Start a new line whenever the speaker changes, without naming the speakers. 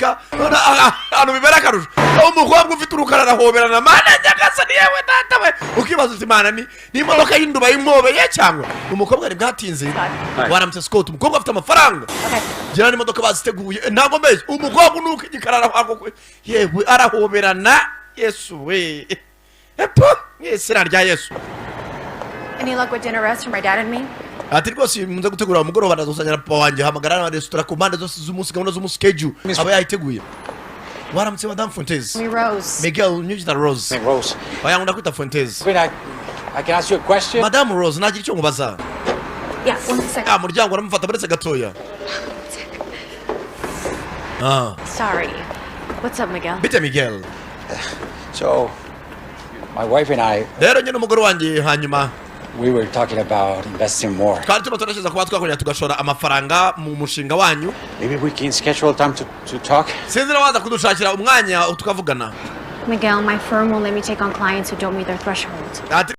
Reka none ahantu bibera akarusho, umukobwa ufite urukara arahoberana. Mana nyagasani, yewe data we, ukibaza uti: "Mana, ni imodoka y'induba y'imwobeye cyangwa umukobwa?" Ntibwatinze. Waramutse, Scott. Umukobwa afite amafaranga.
Okay.
Gira n'imodoka baziteguye. Ntabwo mbeshya, umukobwa unuka igikara araho, yewe, arahoberana. Yesu we, epo mwese rya Yesu.
Any luck with dinner rest for my dad and me?
Ati rwose muze gutegura umugoroba, ndazuzanira papa wanjye. Hamagara na resitora ku mpande zose z'umunsi, gahunda z'umunsi, schedule aba yayiteguye. Waramutse, Madame Fuentes.
Me Rose.
Miguel Nyujita Rose.
Hey, Rose.
Oya, nkunda kwita Fuentes.
Wait, I can ask you a question?
Madame Rose, nagira icyo nkubaza?
Yeah, one second.
Ya muryango aramufata, buretse gatoya. Ah.
Sorry. What's up, Miguel?
Bite, Miguel?
So, my wife and I,
Rero njye n'umugore wanjye, hanyuma
we were talking about investing more.
twari turimo turashiza kuba twakongera tugashora amafaranga mu mushinga wanyu.
Maybe we can schedule time to talk?
Sinzi na waza kudushakira umwanya tukavugana.
Miguel, my firm won't let me take on clients who don't meet their threshold.
Ati